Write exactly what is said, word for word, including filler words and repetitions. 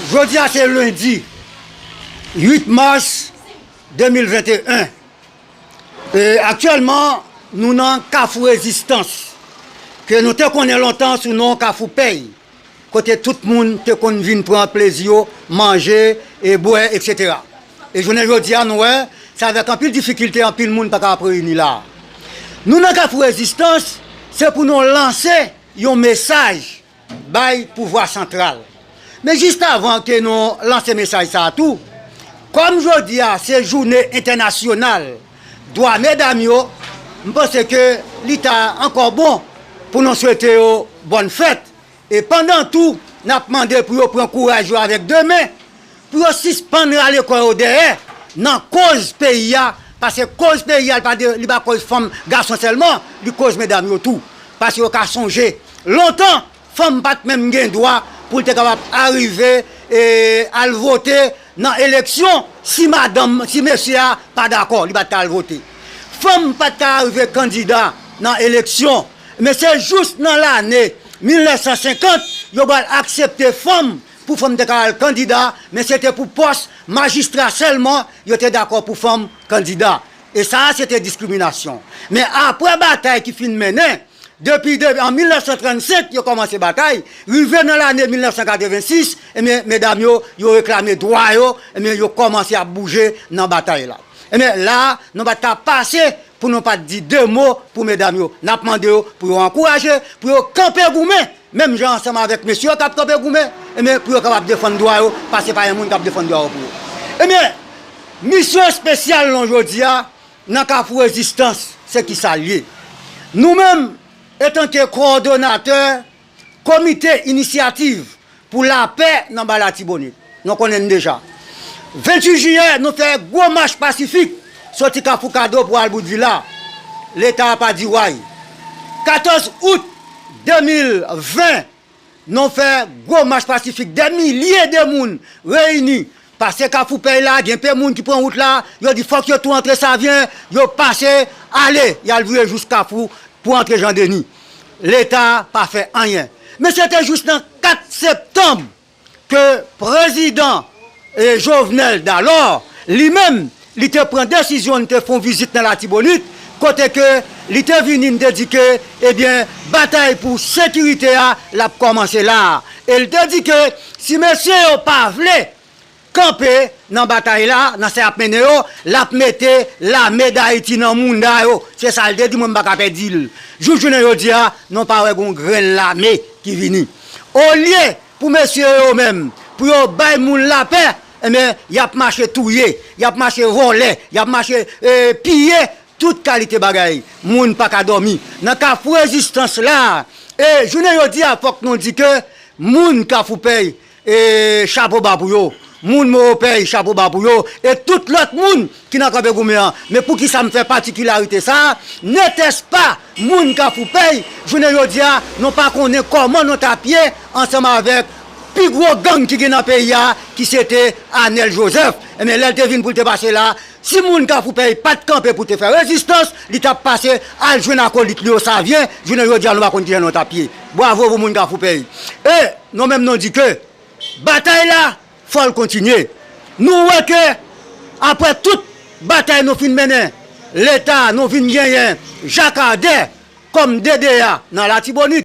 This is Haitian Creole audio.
Jodi a se lendi uit mas de mil venteyen. E, aktyèlman, nou nan Kafou Rezistans, ke nou te konnen lontan sou non Kafou Pèy, kote tout moun te konn vin pran plezi yo, manje, e bwè, etsetera. E jounen jodi a, nou wè, se avèk anpil difikilte, anpil moun pa kapab reyini la. Nou nan Kafou Rezistans, se pou nou lanse yon mesaj bay pouvwa santral. Men jis avan ke nou lanse mesaj sa a tou, kòm jodi a se jounen entènasyonal dwa medam yo, m panse ke li ta ankò bon pou nou swete yo bòn fèt. E pandan tou, n ap mande pou yo pran kouraj yo avèk de men, pou yo sispann rale kò yo dèyè nan koz peyi a, paske koz peyi a, li pa de, li pa koz fanm, gason sèlman, li koz medam yo tou. Paske yo ka sonje, lontan, fanm pa t menm gen dwa pou l te kapab arive, e, al vote nan eleksyon, si madanm, si mesye a pa dakò, li pa t ka al vote. Fanm pa t ka arive kandida nan eleksyon. Men se jous nan lane mil nèf san senkant, yo pral aksepte fanm, pou fanm te ka al kandida, men se te pou pòs majistra sèlman yo te dakò pou fanm kandida. E sa a se te diskriminasyon. Men apre batay ki fin mennen, depi de, an mil nèf san trannsenk, yo kòmanse batay, rive nan lane mil nèf san katrevensis, ebyen, medam yo, yo reklame dwa yo, ebyen, yo kòmanse ap bouje nan batay la. Ebyen, la, nou pa t ka pase pou nou pa t di de mo pou medam yo. N ap mande yo pou yo ankouraje, pou yo kanpe goumen, menm jan ansanm avèk mesye yo k ap kanpe goumen, ebyen, pou yo kapab defann dwa yo, paske pa gen moun k ap defann dwa yo pou yo. Ebyen, misyon espesyal nou jodi a, nan Kafou Rezistans, se kisa l ye? Nou menm, etanke kowòdonatè Komite Inisyativ pou Lapè nan Ba Latibonit, nou konnen n deja. Venntuit jiyè, nou fè gwo mach pasifik, soti Kafou Kado pou al Bout Vila. Leta a pa di way. Katòz out de mil ven, nou fè gwo mach pasifik, dè milye de moun reyini, pase Kafou Pèy la, gen pe moun ki pran wout la, yo di fòk yo tou antre Savyen, yo pase, ale, y al vire jous Kafou pou antre Jan Deni. Leta pa fè anyen. Men se te jous nan kat septanm ke prezidan, e, Jovenel Dalò, li menm, li te pran desizyon, li te fè yon vizit nan Latibonit, kote ke li te vini, li te di ke, ebyen, batay pou sekirite a, l ap kòmanse la a. E li te di ke si mesye yo pa vle kanpe nan batay la, nan sa y ap mennen yo, l ap mete lame Dayiti nan mounda yo. Se sa l te di, mwen m pa ka pèdi l. Jouk jounen jodi a, nou pa wè gon grenn lame ki vini. Olye pou mesye yo menm, pou yo bay moun lapè, ebyen, y ap mache touye, y ap mache vòlè, y ap mache, e, piye tout kalite bagay. Moun pa ka dòmi. Nan Kafou Rezistans la, e, jounen jodi a, fòk nou di ke moun Kafou Pèy, e, chapo ba pou yo. Moun Mowopèy, chapo ba pou yo. E tout lòt moun ki nan kanpe goumen an. Men poukisa m fè patikilarite sa a? Netèspa moun Kafou Pèy, jounen jodi a, nou pa konnen kòman nou t ap ye ansanm avèk pi gwo gang ki gen nan peyi a, ki se te Anèl Jozèf. Ebyen, lè l te vin pou l te pase la, si moun Kafou Pèy pa t kanpe pou te fè rezistans, li t ap pase al jwenn akolit li yo Savyen, jounen jodi a, nou pa konn kilè nou t ap ye. Bwavo pou moun Kafou Pèy. E nou menm nou di ke batay la, fò l kontinye. Nou wè ke, apre tout batay nou fin mennen, Leta, nou vin genyen Jakadè kòm D D A nan Latibonit.